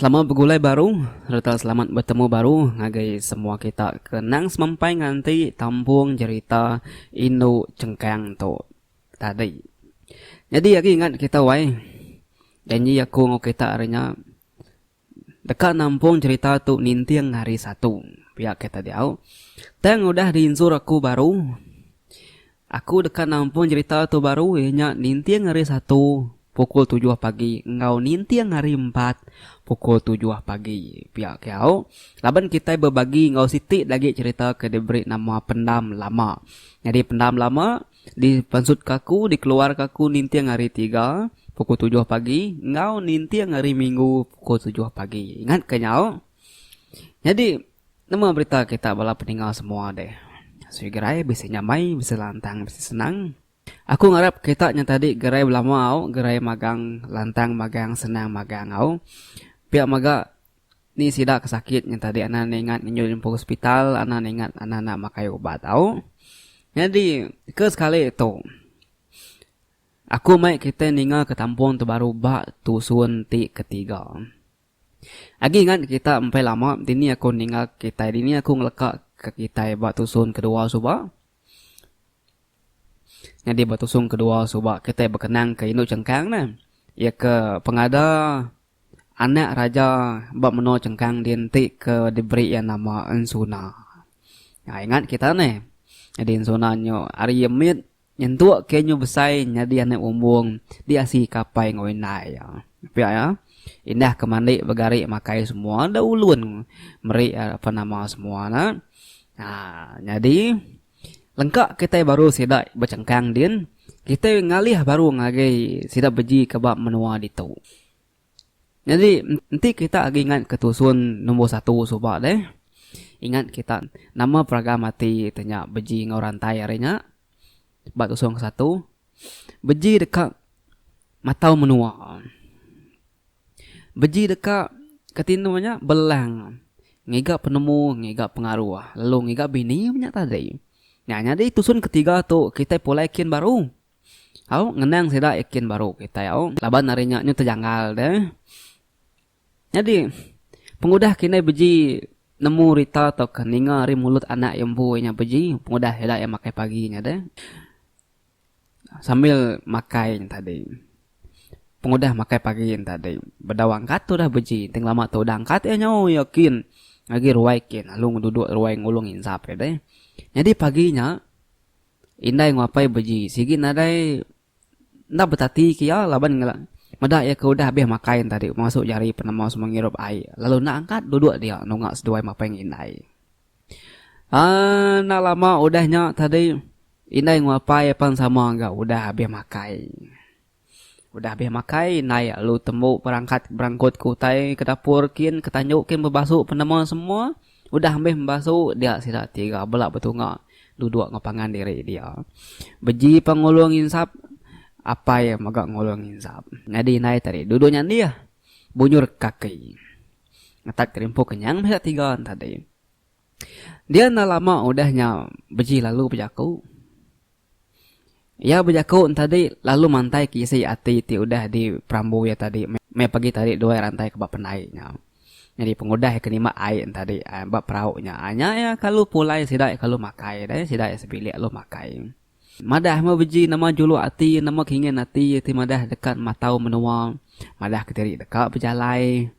Selamat begulai baru sereta selamat betemu baru ngagai semua kita ke endang semampai nganti tampung jerita indu chengkang tu tadi. Nyadi agi ingat kita wai janji aku enggau kita ari nya deka nampung jerita tu ninting hari Satu pia ke tadi au. Tang udah diinsur aku baru aku deka nampung jerita tu baru iya nya ninting hari Satu pukul tujuh pagi enggau ninting hari empat pukul tujuh pagi pia ke au laban kitai bebagi enggau siti da agi cherita ke diberi nama pendam lama. Nyadi pendam lama dipansutka aku dikeluarka aku ninting hari tiga pukul tujuh pagi enggau ninting hari minggu pukul tujuh pagi. Ingat ke nya au. Nyadi nama berita kita bala peninga semua deh. Sri gerai bisi nyamai bisi lantang bisi senang. Aku ngarap kita nya tadi gerai belama au, gerai magang, lantang magang, senang magang au. Pia mega ni sida ke sakit nya tadi anak enda ingat ngenjui lempu hospital, anak enda ingat anak enda makai ubat au. Nyadi ke sekali tu aku mai kitai ninga ke tampung tu baru ba tusun ti ketiga. Agi ingat kita empai lama dini aku ninga kitai dini aku ngeleka ke kitai ba tusun kedua suba. Nyadi ba tusung kedua suba kitai bekenang ke indu chengkang ne. Iya ke pengada anak raja ba menua chengkang din ti ke diberi iya nama Ensuna. Ha ingat kita neh. Nyadi Ensuna nyu ari iya mit nyentuk ke nyu besai nyadi anak umbung diasi ke apai enggau indai iya. Pia iya. Indah ke mandi begari makai semua da ulun meri apa nama semua ne. Ha nyadi. Lengka kitai baru sida bechengkang din, kitai ngalih baru ngagai sida beji ke ba menua ditu. Nyadi enti kita agi ingat ke tusun nombor satu suba deh, ingat kita nama peragam ati te nya beji enggau rantai ari nya ba tusun ke satu, beji deka matau menua. Beji deka kati enu nya belang ngiga penemu ngiga pengaruh lalu ngiga bini nya tadi. Nya nyadi tusun ketiga tu kitai pulai kin baru. Au ngenang sida kin baru kitai au laban ari nya nyu tejanggal deh. Nyadi pengudah kitai beji nemu rita tauka ninga ari mulut anak iya empu nya beji pengudah ila iya makai pagi nya deh. Sambil makai nya tadi. Pengudah makai pagi nya tadi. Bedau angkat tu udah beji. Enti ngelama tu udah angkat iya nyau iya kin agi ruai kin lalu duduk ruai ngulung insap iya deh. Nyadi pagi nya indai enggau apai beji sigi nadai enda betati ke iya laban meda iya ke udah abih makai nya tadi masu jari penemu semua ngirup ai lalu enda angkat duduk dia nunga seduai mapai enggau indai. Aaa enda lama udah nya tadi indai enggau apai pan sama ga udah abih makai. Udah abih makai indai lalu tembu berangkat berangkut ke utai ke dapur kin ke tanju kin bebasu penemu semua. Udah ambih bebasu dia sida tiga bela betunga duduk enggau pangan diri dia. Beji pan ngulung nginsap apai mega ngulung nginsap. Nyadi indai tadi duduk nyandih bunyur kaki. Ngetat kerimpu kenyang meh sida tiga ne tadi. Dia enda lama udah nya Beji lalu bejaku. Iya bejaku entadi lalu mantai ke isi ati ti udah diperambu iya tadi meh pagi tadi duai rantai ke ba pendai nya. Nyadi pengudah iya ke nimbak ai entadi ba perau nya nya iya kalu pulai sida iya kalu makai deh sida iya sebilik lalu makai. Madah meh beji nama juluk ati nama kingin ati ti madah deka matau menua madah kediri deka bejalai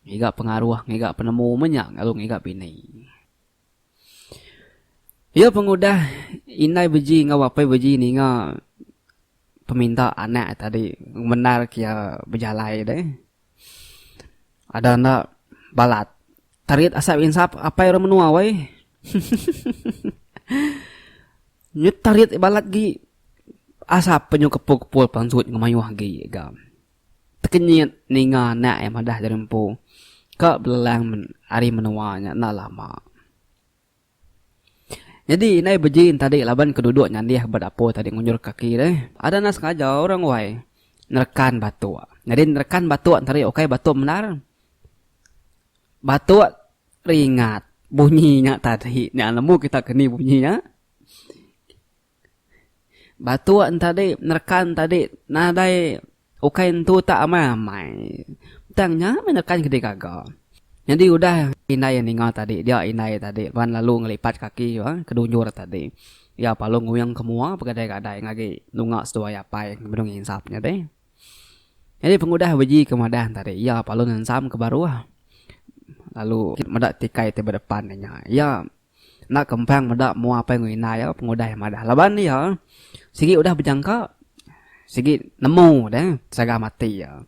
ngiga pengaruh ngiga penemu meh nya lalu ngiga bini. Iya pengudah indai beji enggau apai beji ninga peminta anak tadi bendar ke iya bejalai deh. Ada enda balat tarit asap insap apai orang menua weh. Nyu tarit balat gi asap penyu kepul-kepul pansut ngemayuh agi ga. Tekenyit ninga anak iya madah diri empu ka belelang ari menua nya enda lama. Nyadi indai beji tadi laban ke duduk nyandih ba dapur tadi ngunjur kaki deh. Ada enda sengaja orang wai nerekan batuk. Nyadi nerekan batuk tadi ukai batuk bendar. Batuk ringat bunyi nya tadi. Nya nemu kita ke ni bunyi nya. Batuk tadi nerekan tadi nadai ukai entu tak amai-amai. Tang nya meh nekan ke digaga. Nyadi udah indai iya ninga tadi dia indai tadi pan lalu ngelipat kaki iya ke dunjur tadi. Iya palu nguing ke mua begadai-gadai ngagi nunga seduai apai benung nginsap nya deh. Nyadi pengudah beji ke madah tadi iya palu ngensam ke baruh lalu meda tikai ti ba depan iya nya. Iya enda kempang meda mua apai enggau indai iya pengudah iya madah laban iya sigi udah bejangka sigi nemu deh sagam ati iya.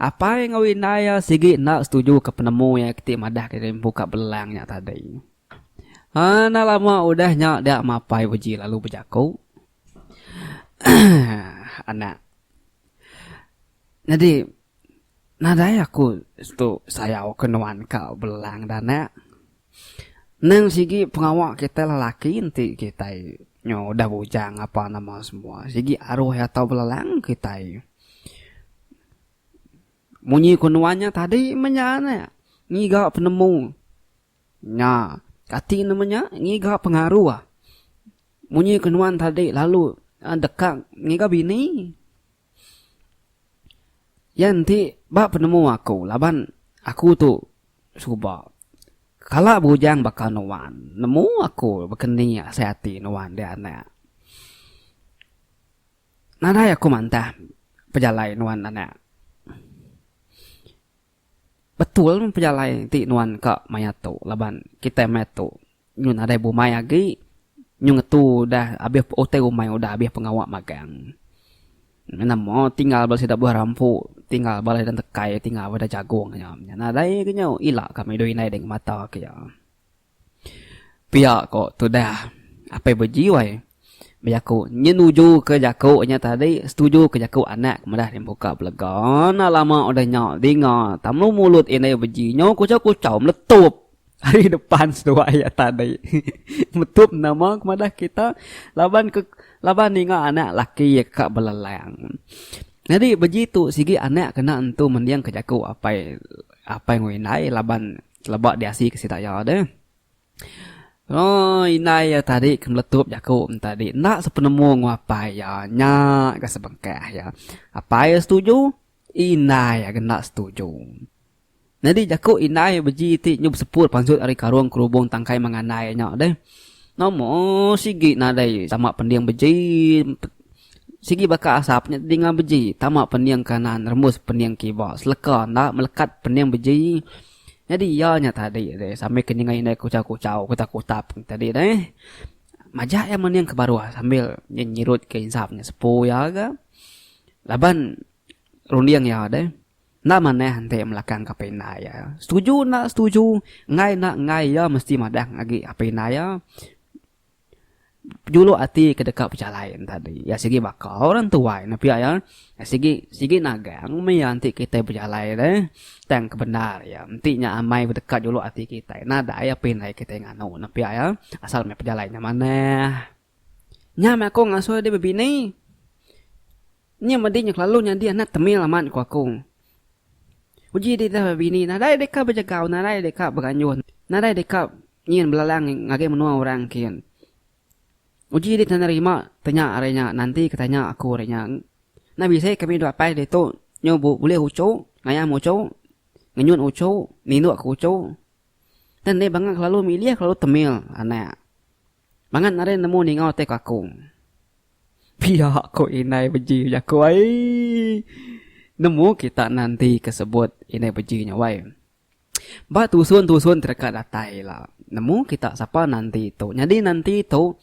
Apai enggau indai iya sigi enda setuju ke penemu iya ti madah ke diri empu ka belelang nya tadi. Enda lama udah nya dia mapai beji lalu bejaku anak. Nyadi nadai aku tu sayau ke nuan ka belelang da anak. Nang sigi pengawa kitai lelaki enti kitai nyu udah bujang apa nama semua sigi aruh iya tau belelang kitai. Munyi ku nuan nya tadi meh nya anak ngiga penemu. Nya, kati nama nya ngiga pengaruh. Munyi ke nuan tadi lalu deka ngiga bini. Iya enti ba penemu aku laban aku tu suba kala bujang baka nuan nemu aku bekeni asai ati nuan deh anak. Nadai aku mantah pejalai nuan anak. Betul meh pejalai ti nuan ka maya tu laban kitai maya tu nyu nadai bumai agi nyu ngetu udah abih utai umai udah abih pengawa magang. Nama tinggal bala sida buah rampu tinggal bala sida entekai tinggal bala jagung nya nadai ke nyau ila kami dua indai deh ngemata ke iya. Pia ko tudah apai beji wai bejaku nyenuju ke jaku nya tadi setuju ke jaku anak ke madah dibuka belega enda lama udah nya dinga tamu mulut indai beji nyau kuchau kuchau meletup ari depan seduai iya tadi meletup nama ke madah kita laban ke laban ninga anak laki iya ka belelang. Nyadi beji tu sigi anak kena entu mending ke jaku apai apai enggau indai laban Teleba diasi ke sida iya deh. Ooh indai iya tadi ke meletup jaku tadi enda sepenemu enggau apai iya nya ga sebengkah iya. Apai iya setuju, indai iya ga enda setuju. Nyadi jaku indai beji ti nyu beseput pansut ari karung kerubung tangkai mengandai nya deh. Nama sigi nadai tama pending beji sigi baka asap nya dinga beji tama pending kanan rembus pending kiba seleka enda melekat pending beji. Nyadi iya nya tadi deh sambil ke ninga indai kuchau-kuchau kutap-kutap tadi deh. Majak iya mening ke baruh sambil iya nyirut ke insap nya sepu iya ga. Laban runding iya deh enda manah enti melakang ke apai indai iya. Setuju enda setuju enggai enda enggai iya mesti madah agi apai indai iya. Juluk ati ke deka bejalai enti tadi iya sigi baka orang tuai ne pia iya sigi sigi nagang meh iya enti kitai bejalai deh tang ke bendar iya enti nya amai deka juluk ati kitai nadai api indai kitai nganu ne pia iya asal meh pejalai nya manah. Nya meh aku ngasuh deh bebini. Nya medi nya kelalu nyadi anak temil amat ku aku. Uji dih dah bebini nadai deka bejegau nadai deka beganjuh nadai deka nyin belalang ngagai menua orang kin. Uji dih nerima tanya ari nya nanti ke tanya aku ari nya. Enda bisi kami dua apai ditu nyu bulih uchu ngayam uchu ngenyut uchu ninduk ke uchu. Tang enda bangat kelalu milih kelalu temil anak. Bangat nadai nemu ninga utai ku aku. Pia ko indai beji bejaku aii. Nemu kita nanti ke sebut indai beji nya wai. Ba tusun tusun ti deka datai ila. Nemu kita sapa nanti tu. Nyadi nanti tu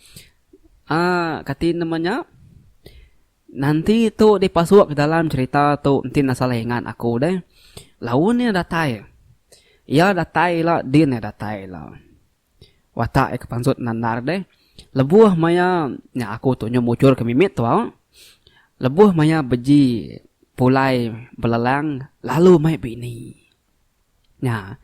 aaa kati nama nya nanti tu dipasuk ke dalam cherita tu enti enda salah ingat aku deh. Laun iya datai. Iya datai ila din iya datai ila. Watak iya ke pansut nandar deh. Lebuh maya nya aku tu nyu mujur ke mimit tu au. Lebuh maya beji pulai belelang lalu mai bini. Nya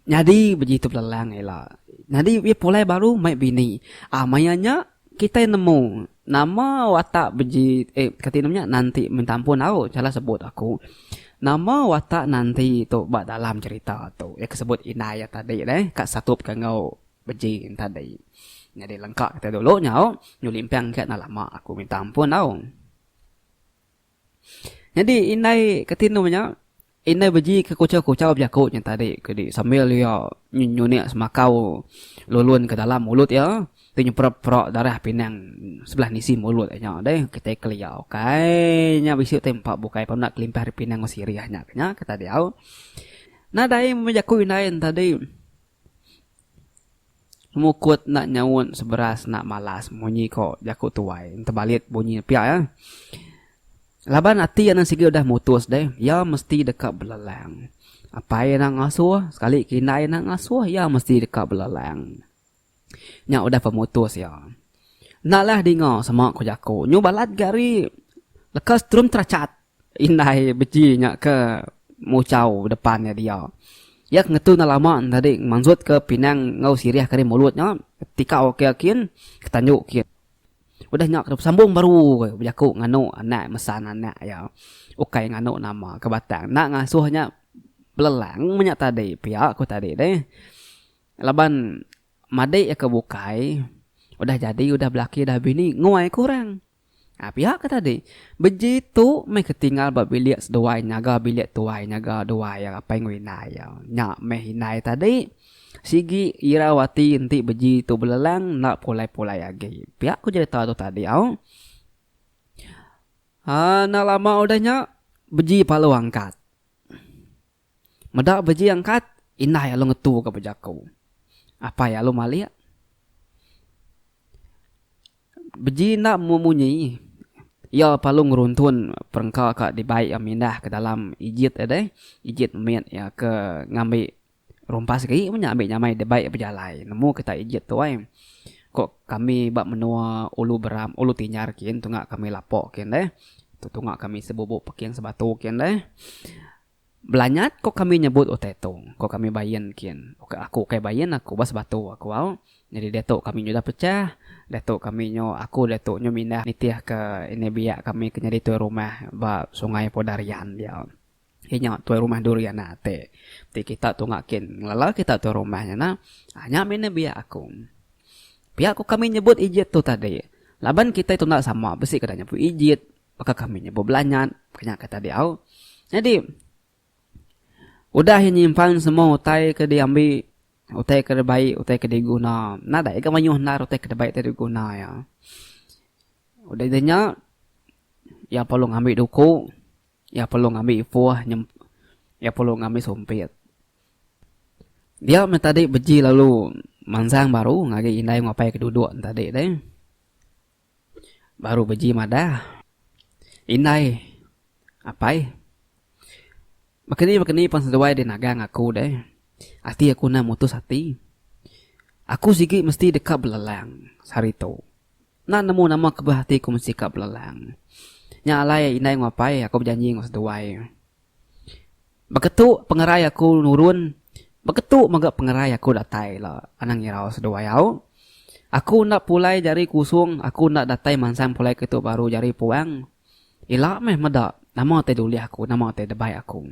nyadi beji tu belelang ila. Nyadi iya pulai baru mai bini. Aa maya nya kitai nemu nama watak beji eh kati nama nya nanti minta ampun au salah sebut aku. Nama watak nanti tu ba dalam cherita tu iya ke sebut indai iya tadi deh ka satup ka enggau beji tadi. Nyadi lengka kitai dulu nyau nyu limpang ka enda lama aku minta ampun au. Nyadi indai kati anu nya. Indai beji ke kuchau-kuchau bejaku nya tadi ke di sambil iya nyunik semakau lulun ke dalam mulut iya ti nyepera-pera darah pinang sebelah nisi mulut iya nya deh kitai kelia ukai nya bisi utai empa bukai pemenda kelimpah ari pinang enggau sirih nya ke nya ke tadi au. Nadai meh jaku indai ne tadi. Mukut enda nyaut seberas enda malas munyi ko jaku tuai tebalit bunyi pia iya. Laban ati iya sigi udah mutus deh iya mesti deka belelang. Apai enda ngasuh sekali ke indai enda ngasuh iya mesti deka belelang. Nya udah pemutus iya. Enda lah dinga sema ko jaku nyu balat ga ari leka setrum terachat. Indai beji nya ke muchau depan iya dia. Iya ke ngetu enda lama ne tadi mansut ke pinang enggau sirih ke ari mulut nya tikau ke kin ke tanju kin. Udah nya ke besambung baru ke bejaku nganu anak mesan anak iya ukai nganu nama ke batang enda ngasuh nya belelang meh nya tadi pia ku tadi deh. Laban madik iya ke bukai udah jadi udah belaki udah bini nguai ke orang. Ha pia ke tadi. Beji tu meh ke tinggal ba bilik seduai nyaga bilik tuai nyaga duai iya apai enggau indai iya. Nya meh indai tadi sigi irau ati enti beji tu belelang enda pulai-pulai agi. Pia ku jerita tu tadi au. Ha enda lama udah nya beji palu angkat. Meda beji angkat, indai alu ngetu ga bejaku. Apai alu malik. Beji enda memunyi, iya perlu ngeruntun perengka ka dibai iya mindah ke dalam ijit iya deh, ijit mit iya ke ngambi rumpas agi meh nya ambi nyamai dibai iya bejalai. Nemu kita ijit tu ai. Ko kami ba menua ulu beram ulu tinyar kin tunga kami lapok kin deh, tunga kami sebubu peking sebatu kin deh. Belanyat ko kami nyebut utai tu, ko kami bain kin. Aku ukai bain aku ba sebatu aku au. Nyadi diatu kami nyudah pecah, diatu kami nyu aku diatu nyu mindah nitih ke ini biak kami ke nyadi tuai rumah ba Sungai Podarian dia. Iya nya tuai rumah Durian ati. Ti kita tunga kin ngelala kita tuai rumah nya nah. Nya mih ne biak aku. Pia ko kami nyebut ijit tu tadi. Laban kitai tunda sama bisi kada nyebut ijit. Baka kami nyebut belanyat, baka nya ke tadi au. Nyadi, udah iya nyimpan semua utai ke diambi, utai ke dibai, utai ke diguna, nadai ga mayuh endar utai ke dibai ti diguna iya. Udah ida nya, iya perlu ngambi duku, iya perlu ngambi ipuh, iya perlu ngambi sumpit. Dia meh tadi beji lalu mansang baru ngagai indai enggau apai ke duduk ne tadi deh. Baru beji madah. Indai, apai. Baka ni baka ni pan seduai deh nagang aku deh. Ati aku enda mutus ati. Aku sigi mesti deka belelang sehari tu. Enda nemu nama kebuah ati aku mesti ka belelang. Nya alai indai enggau apai aku bejanji enggau seduai. Baka tu pengerai aku nurun, baka tu mega pengerai aku datai ila anang irau seduai au. Aku enda pulai jari kusung, aku enda datai mansang pulai ke tu baru jari puang. Ila meh meda nama ti dulih aku, nama ti debai aku.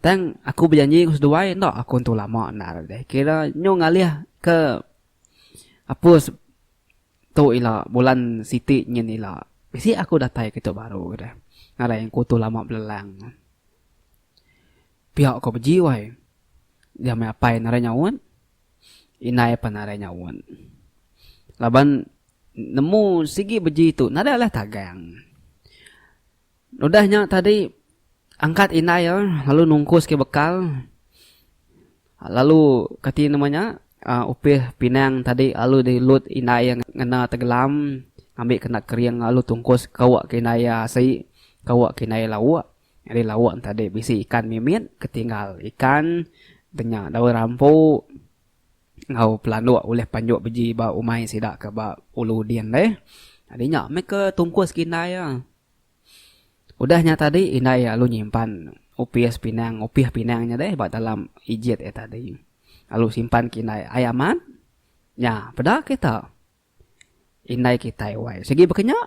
Tang aku bejanji enggau seduai enda aku entu lama endar deh. Kira nyu ngalih ke apus Tu ila bulan siti nyin ila bisi aku datai kitu baru deh. Ngagai engku tu lama belelang. Pia ko beji wai. Dia meh apai narai nyaut, indai pan narai nyaut. Laban nemu sigi beji tu nadai alah tagang. Udah nya tadi angkat indai iya lalu nungkus ke bekal lalu kati nama nya uhh upih pinang tadi lalu dilut indai iya ngena tegelam ngambi kena kering lalu tungkus kauk ke indai iya asi kauk ke indai iya lauk. Nyadi lauk ne tadi bisi ikan mimit ke tinggal ikan da nya daun rampu enggau pelanduk ulih panjuk beji ba umai sida ke ba ulu din deh. Nyadi nya meh ke tungkus ke indai iya. Udah nya tadi indai iya lalu nyimpan upis pinang upih pinang nya deh ba dalam ijit iya tadi. Lalu simpan ke indai ai amat nya peda kita indai kitai wai sigi baka nya.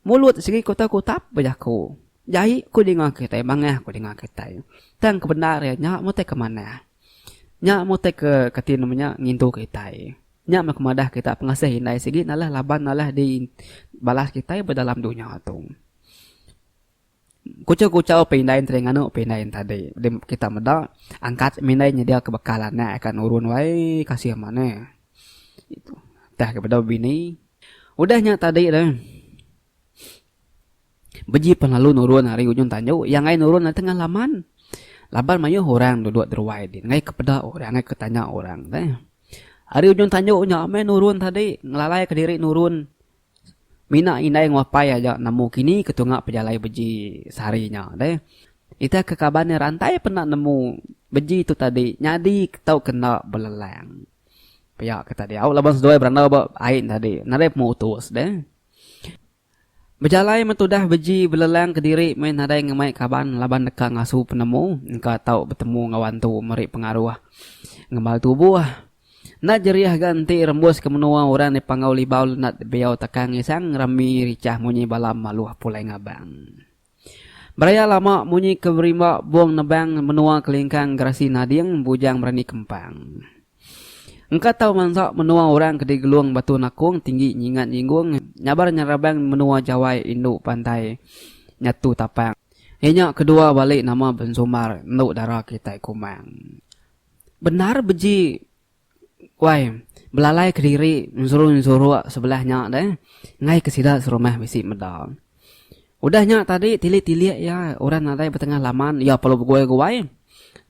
Mulut sigi kutap kutap bejaku jai ku dinga kitai mangah ku dinga kitai. Tang ke bendar iya nya meh utai ke manah. Nya meh utai ke kati nama nya ngintu kitai. Nya meh kemadah kita pengasih indai sigi nalah laban nalah di balas kitai ba dalam dunya tu. Kuchau-kuchau peh indai enteri nganu peh indai tadi. Di kita meda angkat meh indai nyedia ke bekal anak ka nurun wai kasih manah. Tah ke bedau bini. Udah nya tadi deh. Beji pan lalu nurun ari ujung tanju iya enggai nurun ari tengah laman. Laban mayuh orang duduk deruai din enggai ke peda orang enggai ke tanya orang deh. Ari ujung tanju nya meh nurun tadi ngelalai kediri nurun mina indai enggau apai aja nemu kini ke tunga pejalai beji sehari nya deh. Ita ke kaban iya rantai penda nemu beji tu tadi nyadi tau ke enda belelang. Pia ke tadi au laban seduai berandau ba ai tadi nadai pemutus deh. Bejalai meh tudah beji belelang kediri meh nadai ngemai kaban laban deka ngasu penemu engka tau betemu enggau antu meri pengaruh ngembal tubuh. Enda jerih ga enti rembus ke menua orang di Panggau Libau Lenat Biau Takang Isang rami richah munyi bala maluh pulai ngabang. Beraya lama munyi ke berimba bung nebang menua kelingkang gerasi nading bujang berani kempang. Engka tau mansa menua orang ke digelung batu nakung tinggi nyingat nyinggung nyabar nyerabang menua jawai indu pantai nyatu tapang. Iya nya kedua bali nama bensumbar endu dara kitai kumang. Bendar beji Wai, belalai kediri ensuru-ensuruk sebelah nya deh, enggai ke sida serumah bisi meda. Udah nya tadi tilik-tilik iya orang nadai betengah laman iya perlu beguai-guai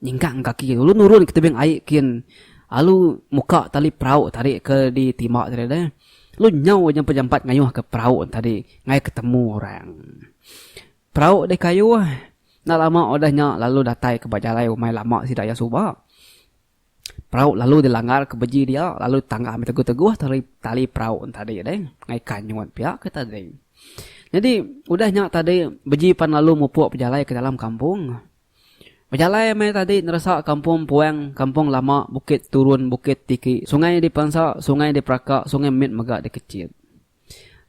nyingkang kaki lalu nurun ke tebing ai kin lalu muka tali perau tadi ke ditimba tadi deh lalu nyau jampat-jampat ngayuh ke perau tadi enggai ke temu orang. Perau deh kayuh enda lama udah nya lalu datai ke ba jalai umai lama sida iya suba. Perau lalu dilanggar ke beji dia lalu tangga meh teguh-teguh tali tali perau tadi deh ngai kanyut pia ke tadi. Nyadi udah nya tadi beji pan lalu mupuk bejalai ke dalam kampung. Bejalai meh tadi neresa kampung puang kampung lama bukit turun bukit tiki sungai dipansa sungai diperaka sungai mit mega dikechit.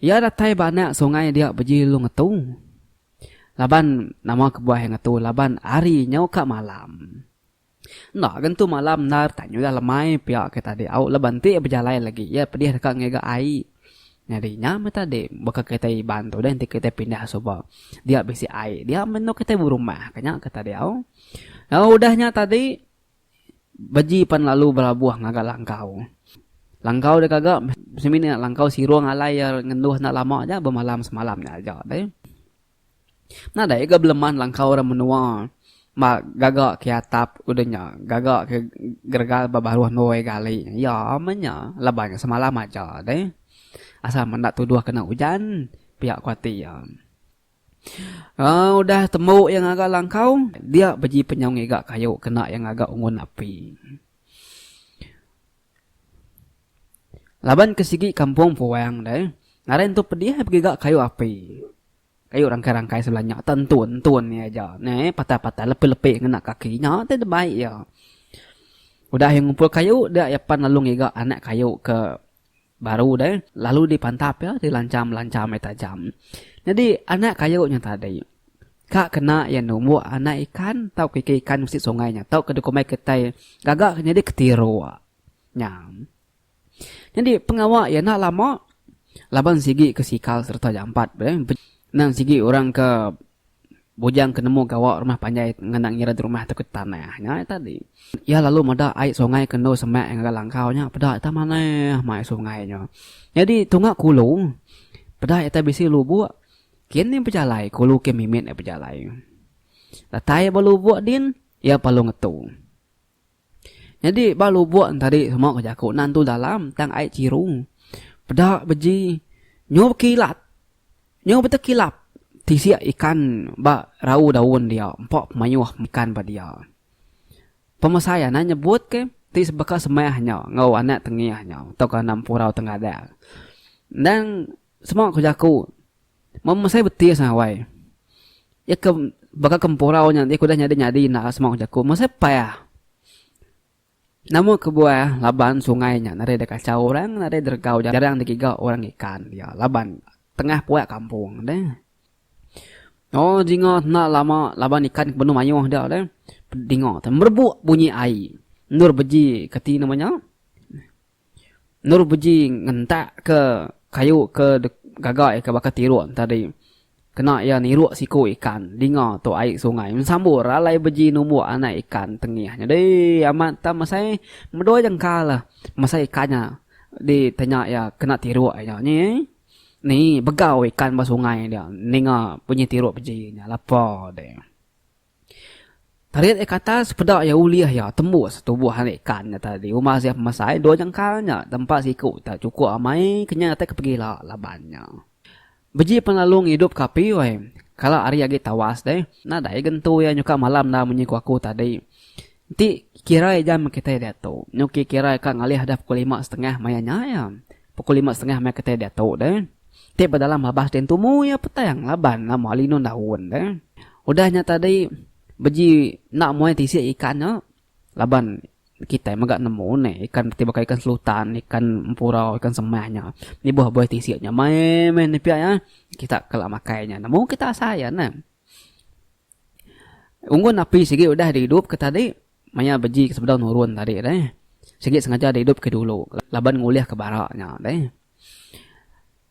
Iya datai ba anak sungai dia beji lalu ngetu. Laban nama kebuah iya ngetu laban hari nyau ka malam. Enda ga entu malam endar tang nyudah lemai pia ke tadi au laban enti bejalai lagi iya pedih deka ngiga ai. Nyadi nya meh tadi baka kitai Iban tu deh enti kitai pindah suba dia bisi ai dia meh endur kitai berumah ka nya ke tadi au. Lalu udah nya tadi beji pan lalu belabuh ngaga langkau. Langkau digaga semina langkau sirung alai iya ngenduh enda lama aja bemalam semalam nya aja deh. Nadai ga beleman langkau orang menua ba gaga ke atap udah nya gaga ke geregal ba baruh ndoi gali iya meh nya laban nya semalam aja deh. Asal menda tuduh kena ujan pia ku ati iya. Aaa udah tembu iya ngaga langkau dia beji penyau ngiga kayu kena iya ngaga ungun api. Laban ke sigi kampung puang deh ngaran tu pedih begiga kayu api. Kayu rangkai-rangkai sebelah nya te entun-entun iya aja neh patah-patah lepi-lepi ngena kaki nya te dibai iya. Udah iya ngumpul kayu dia iya pan lalu ngiga anak kayu ke baru deh lalu dipantap iya dilancham-lancham iya tajam. Nyadi anak kayu nya tadi ka kena iya numbuk anak ikan tauka ikan-ikan bisi sungai nya tauka dikumbai kitai gaga ke nyadi ketiruk nya. Nyadi pengawa iya enda lama laban sigi ke sikal sereta jampat endang sigi orang ke bujang ke nemu gawa rumah panjai ngena ngira rumah tu ke tanah nya tadi. Iya lalu meda ai sungai ke endur semak ngagai langkau nya peda ita manah mai sungai nya. Nyadi tunga kulu peda ita bisi lubok kin iya bejalai kulu kin mimit iya bejalai. Datai ba lubok din iya perlu ngetu. Nyadi ba lubok tadi sema ko jaku enda entu dalam tang ai chiru. Peda beji nyu bekilat nyu betekilap tisik ikan ba rau daun dia empa pemayuh ikan ba dia. Pemesai anak nyebut ke ti sebaka semah nya enggau anak tengih nya tauka anak empurau tengadak. Endang sema ko jaku memesai betis awai. Iya ke baka ke empurau nya enti ke udah nyadi-nyadi enda sema ku jaku mesai payah. Nama kebuah laban sungai nya nadai da kachau orang nadai deregau jarang digiga orang ikan dia laban tengah puak kampung deh. Oh dinga enda lama laban ikan ke benung mayuh dia deh dinga te merebuk bunyi ai endur beji keti nama nya. Endur beji ngentak ke kayu ke gaga iya ke baka tiruk tadi. Kena iya niruk siku ikan dinga tu ai sungai ensambur alai beji numbuk anak ikan tengih nya deh amat tak mesai medoi jengkal mesai ikan nya di tanya iya kena tiruk iya nyi ni begau ikan ba sungai dia ninga bunyi tiruk beji nya lapa deh. Tarit iya ke atas peda iya ulih iya tembus tubuh anak ikan nya tadi umbas iya pemesai dua jengkal nya tempa siku tak chukup amai kenyang atai ke pegila laban nya. Beji pan lalu ngidup ke api weh. Kala ari agi tawas deh. Nadai gentu iya nyuka malam enda munyi ku aku tadi. Enti kira jam kitai diatu, nyuki kira ka ngalih dah pukul lima setengah maya nya iya. Pukul lima setengah maya kitai diatu deh. Ti ba dalam babas din tumu iya petang laban nama linun daun deh. Udah nya tadi beji enda muai tisik ikan nya laban Kitai mega nemu neh ikan ti baka ikan selutan, ikan empurau, ikan semah nya. Nibuh buai tisik nya meh meh ne pia iya. Kita kala makai nya nemu kita asai iya neh. Unggun api sigi udah diidup ke tadi maya beji ke sebedau nurun tadi deh. Sigi sengaja diidup ke dulu laban ngulih ke bara nya deh.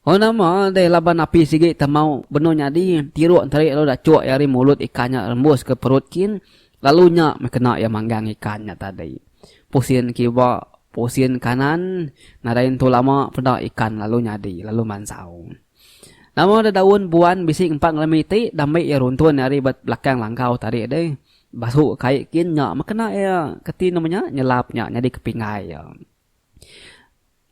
Oh nama deh laban api sigi temau benung nyadi tiruk enteri lalu dachuk iya ari mulut ikan nya rembus ke perut kin lalu nya meh kena iya manggang ikan nya tadi. Pusin kiba pusin kanan nadai entu lama peda ikan lalu nyadi lalu mansau. Nama deh daun buan bisi ngempa ngelemi ti dambi iya runtun ari ba belakang langkau tadi deh basu kai kin nya meh kena iya keti nama nya nyelap nya nyadi ke pinggai iya.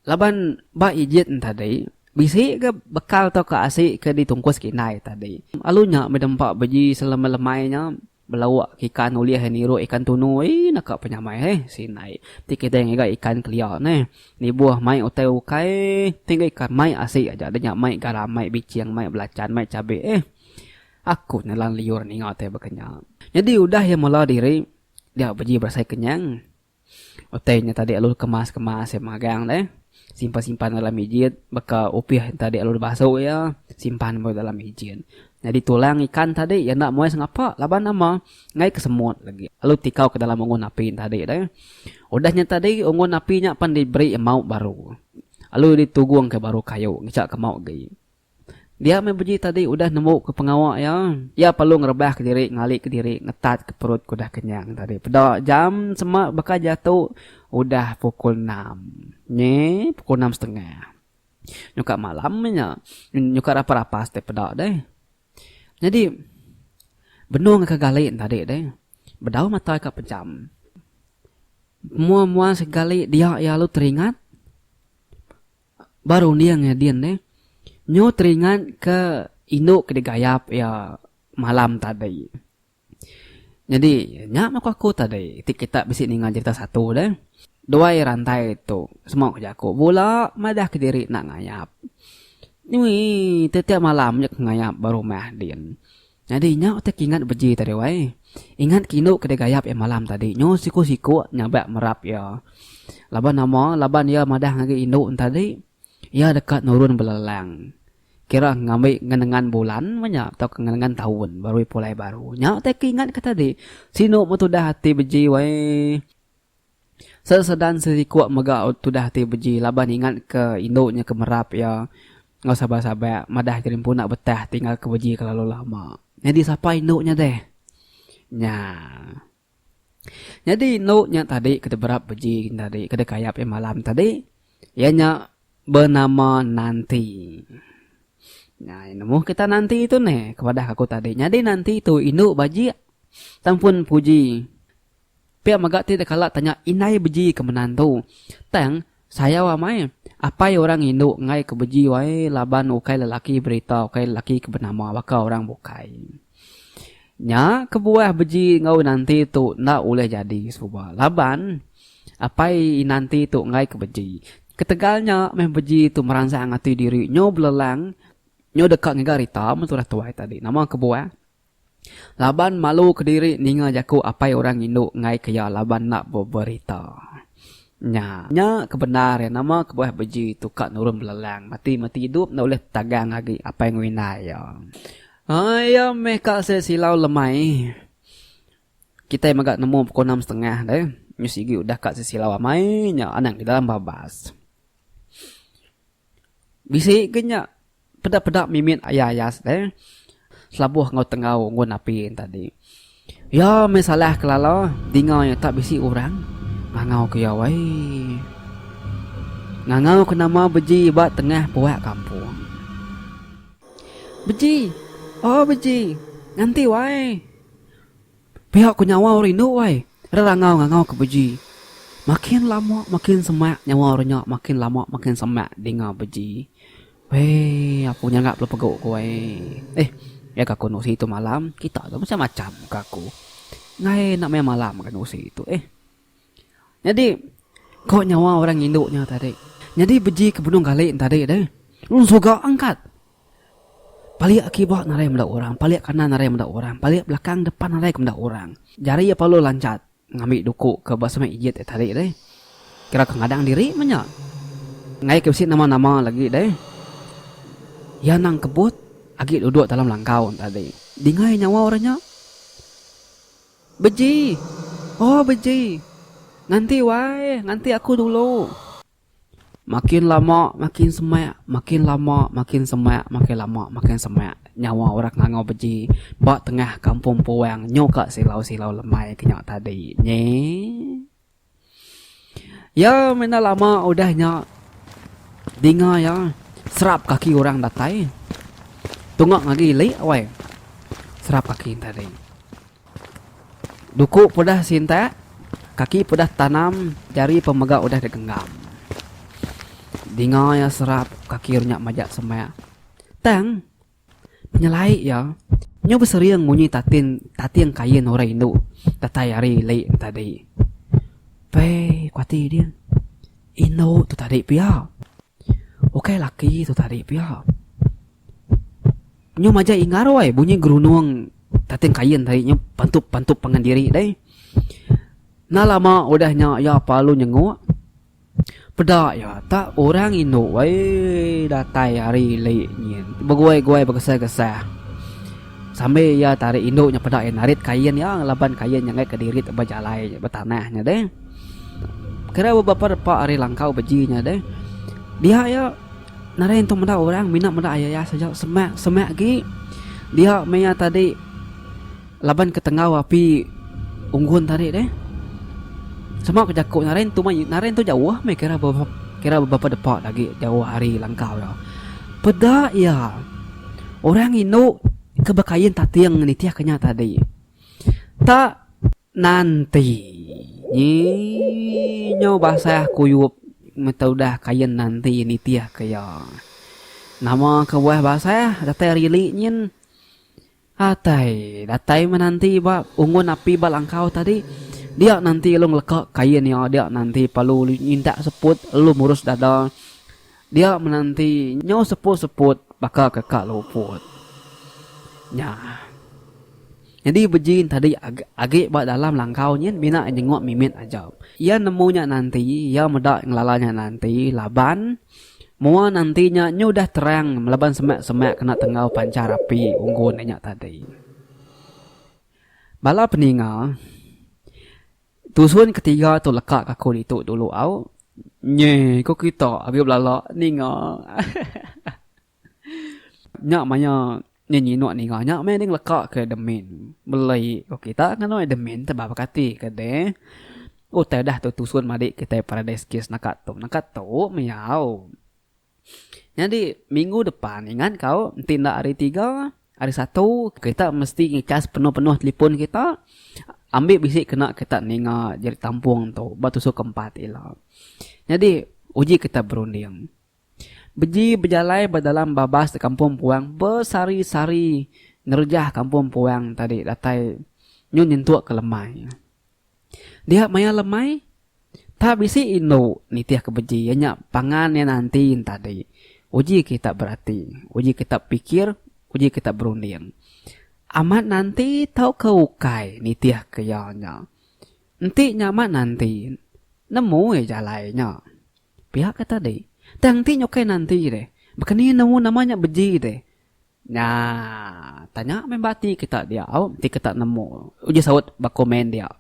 Laban ba ijit ne tadi, bisi ga bekal tauka asi ke ditungkus ke indai tadi. Lalu nya meh dempa beji selemai-lemai nya belauk ke ikan ulih niruk ikan tunu eii naka penyamai heh sindai. Ti kitai ngiga ikan kelia neh nibuh mai utai ukai ti ngiga ikan mai asi aja da nya mai garam mai biching mai belacan mai chabi eh aku nelan liur ninga utai baka nya. Nyadi udah iya mela diri dia beji berasai kenyang. Utai nya tadi lalu kemas-kemas iya magang deh. Simpan-simpan dalam ijit baka upih tadi lalu dibasu iya simpan ba dalam ijit. Nyadi tulang ikan tadi iya enda muai sengapa laban nama enggai ke semut lagi lalu tikau ke dalam ungun api tadi deh. Udah nya tadi ungun api nya pan diberi mau baru lalu ditugungka baru kayu ngicha ke mau agi. Dia meh beji tadi udah nembu ke pengawa iya. Iya perlu ngerebah kediri ngali kediri ngetat ke perut ke udah kenyang tadi. Peda jam sema baka diatu udah pukul enam. Nyi pukul enam setengah. Nyuka malam meh nya. Nyuka rapas rapas deh peda deh. Nyadi benung ka gali tadi deh bedau mata ka pejam. Mua mua segali dia iya lalu teringat. Ba runding iya din deh, nyu teringat ke indu ke digayap iya malam tadi. Nyadi nya meh ku aku tadi ti kita bisi ninga jerita satu deh. Duai rantai tu semua ku jaku bula madah kediri enda ngayap. Nyui tiap-tiap malam nya ke ngayap ba rumah din. Nyadi nya utai ke ingat beji tadi wai. Ingat ke indu ke digayap iya malam tadi nyu siku-siku nyabak merap iya. Laban nama laban iya madah ngagai indu ne tadi iya deka nurun belelang. Kira ngambi ngenengan bulan meh nya tauka ngenengan taun baru iya pulai baru. Nya utai ke ingat ke tadi. Sinu meh tudah ati beji wai. Sesedan sesikuk mega tudah ti beji laban ingat ke indu nya ke merap iya enggau sabar-sabar madah diri empu enda betah tinggal ke beji kelalu lama. Nyadi sapa indu nya deh? Nya. Nyadi indu nya tadi ke diberap beji tadi ke dikayap iya malam tadi iya nya benama Nanti. Nya nemu kita Nanti tu neh ke madah aku tadi. Nyadi Nanti tu indu bajik tang pun puji. Pia mega ti deka kala tanya indai beji ke menantu. Tang, sayau amai, apai orang indu enggai ke beji wai laban ukai lelaki berita ukai lelaki ke benama baka orang bukai. Nya kebuah beji enggau Inanti tu enda ulih jadi suba laban apai Inanti tu enggai ke beji. Ketegal nya meh beji tu meransang ati diri nyu belelang nyu deka ngiga rita men tudah tuai tadi. Nama kebuah? Laban malu kediri ninga jaku apai orang indu enggai ke iya laban enda beberita. Nya. Nya ke bendar iya nama kebuah beji tu ka nurun belelang mati mati idup enda ulih tagang agi apai enggau indai iya. Iya meh ka sesilau lemai. Kitai mega nemu pukul enam setengah deh. Nyu sigi udah ka sesilau amai nya anang ke dalam babas. Bisi ke nya peda-peda mimit ayas-ayas deh. selabuh enggau tenggau ngun api tadi. Iya meh salah kelala dinga iya tak bisi orang ngangau ke iya wai. Ngangau ke nama Beji ba tengah puak kampung. Beji! Oh Beji! Nganti wai. Pia ku nyawa orang indu wai. Rerangau ngangau ke Beji. Makin lama makin semak nyawa orang nya makin lama makin semak dinga Beji. Wei aku nyangga bela pegu ku wei. Eh ya ka aku nusi tu malam kita tu macam macam ka aku. Enggai enda maya malam ka nusi tu eh. Nyadi ko nyawa orang indu nya tadi. Nyadi beji ke benung gali ne tadi deh. Lalu suga angkat. Palik kiba narai meda orang, palik kanan narai meda orang, palik belakang depan narai ke meda orang. Jari iya perlu lanchat. Ngambi duku ke ba semak ijit ti tadi deh. Kira ke ngadang diri meh nya. Enggai ke bisi nama-nama lagi deh. Iya nang kebut agi duduk dalam langkau tadi. Dingai nyawa orang nya. Beji! Oh beji! Nganti wai, nganti aku dulu. Makin lama makin semak, makin lama makin semak, makin lama makin semak nyawa orang ngangau beji ba tengah kampung puang nyu ka silau-silau lemai ke nya tadi nyi. Iya meh enda lama udah nya dinga iya serap kaki orang datai tunga ngagi ili weh serap kaki tadi. Duku peudah sintak, kaki peudah tanam, jari pun mega udah digenggam. Dinga iya serap kaki nya majak semak. Tang, penyelai iya, nyu besering munyi tatin tating kain orang indu datai ari ili ne tadi. Pei ku ati din, indu tu tadi pia. Ukai laki tu tadi pia. Nyu majak inggar wai bunyi gerunung tating kain tadi nyu pantup pantup pangan diri deh. Enda lama udah nya iya parlu nyenguk peda iya tak orang indu wai datai ari ili nyin beguai guai begesah gesah. Sambil iya tarik indu nya peda iya narit kain iya laban kain nya enggai ke dirit ba jalai ba tanah nya deh. Kira beberapa repa ari langkau beji nya deh dia iya. Nadai entu meda orang mina meda aya iya saja semak semak agi dia maya tadi laban ke tenggau api unggun tadi deh. Sema ke jaku nadai entu meh nadai entu jauh meh kira beberapa kira beberapa depa agi jauh ari langkau iya. Peda iya orang indu ke bekain tating nitih ke nya tadi tak Nanti nyi nyau basah kuyup meta udah kain nanti nitih ke iya. Nama kebuah basah datai ari ili nyin atai datai meh nanti ba ungun api ba langkau tadi dia nanti lalu ngeleka kain iya dia nanti perlu nyintak seput lalu murus dada dia meh nanti nyau seput-seput baka ke ka luput. Nya. Nyadi Bejin tadi agi ba dalam langkau nyin mina nyenguk mimit aja. Iya nemu nya nanti, iya meda ngelala nya nanti laban mua nanti nya nyu udah terang laban semak-semak kena tenggau panchar api unggun nya tadi. Bala peninga, tusun ketiga tu leka ka aku ditu dulu au. Nyi ko kita agi belala ninga. Nya maya nya nyinuk ninga nya meh ding leka ke admin beli ko kita nganu admin te ba bekati ke deh utai dah tu tusun madik kitai paradise case naka tu naka tu miyau. Nyadi minggu depan ingat kau enti enda hari tiga hari satu kita mesti ngicas penuh penuh telefon kita ambi bisi kena kita ninga jadi tampung tu ba tusun ke empat ila. Nyadi uji kita berunding. Beji bejalai ba dalam babas di kampung puang besehari-sehari ngerejah kampung puang tadi datai nyu nyentuk ke lemai. Dia maya lemai tak bisi indu nitih ke beji iya nya pangan iya nanti tadi. Uji kita berati, uji kita pikir, uji kita berunding. Amat nanti tauka ukai nitih ke iya nya. Enti nya amat nanti nemu iya jalai nya. Pia ke tadi. Tang enti nyukai nanti deh. Baka ni nemu nama nya beji deh. Nya tanya meh ba ati kita dia au enti kita nemu. Uji saut ba komen dia.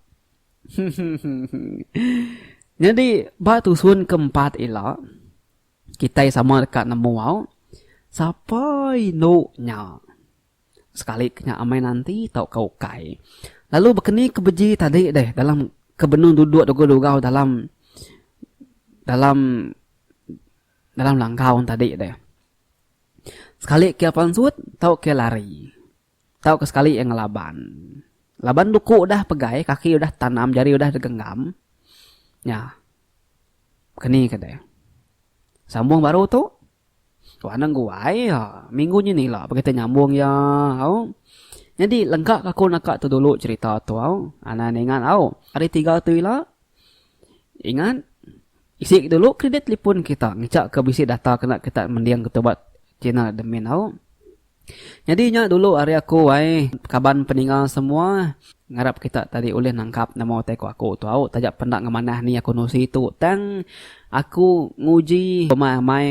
Nyadi ba tusun ke empat ila kitai sama deka nemu au sapa indu nya. Sekali ke nya amai nanti tauka ukai. Lalu bekeni ke beji tadi deh dalam ke benung duduk dugau-dugau dalam dalam dalam langkau tadi deh. Sekali ke pansut tauka lari. Tauka sekali iya ngelaban. Laban duku udah pegai, kaki udah tanam, jari udah digenggam. Nya. Keni ke deh. Sambung baru tu. Wah anang guai ha. Minggu nyin ila pagi tai nyambung iya au. Nyadi lengka ka aku naka tu dulu cherita tu au. Anang ningat au. Hari tiga tu ila ingat isi dulu kredit telefon kita ngicha ke bisi data kena kita mending ke tu ba channel admin au. Nyadi nya dulu ari aku ai kaban peninga semua ngarap kita tadi ulih nangkap nama utai ku aku tu au taja pen enda ngemanah ni aku nusi tu tang aku nguji amai amai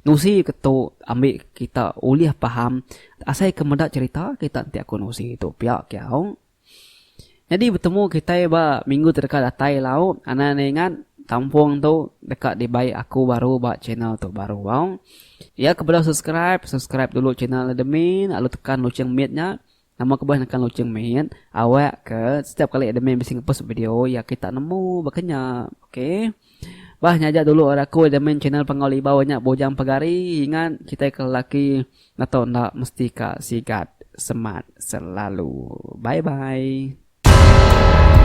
nusi ke tu ambi kita ulih faham asai ke meda cerita kita enti aku nusi tu pia ke au. Nyadi betemu kitai ba minggu ti deka datai lau anang enda ingat tampung tu deka dibai aku baru ba channel tu baru au. Iya ke bedau subscribe, subscribe dulu channel admin lalu tekan loceng mit nya. Nama kebuah nekan loceng mit awak ke setiap kali admin bisi ngepost video iya kita nemu baka nya. Ok. Bah nya aja dulu ari aku admin channel Panggau Libau nya Bujang Pegari ingat kitai ke lelaki Atau enda mesti ka sigat semat selalu. Bye bye.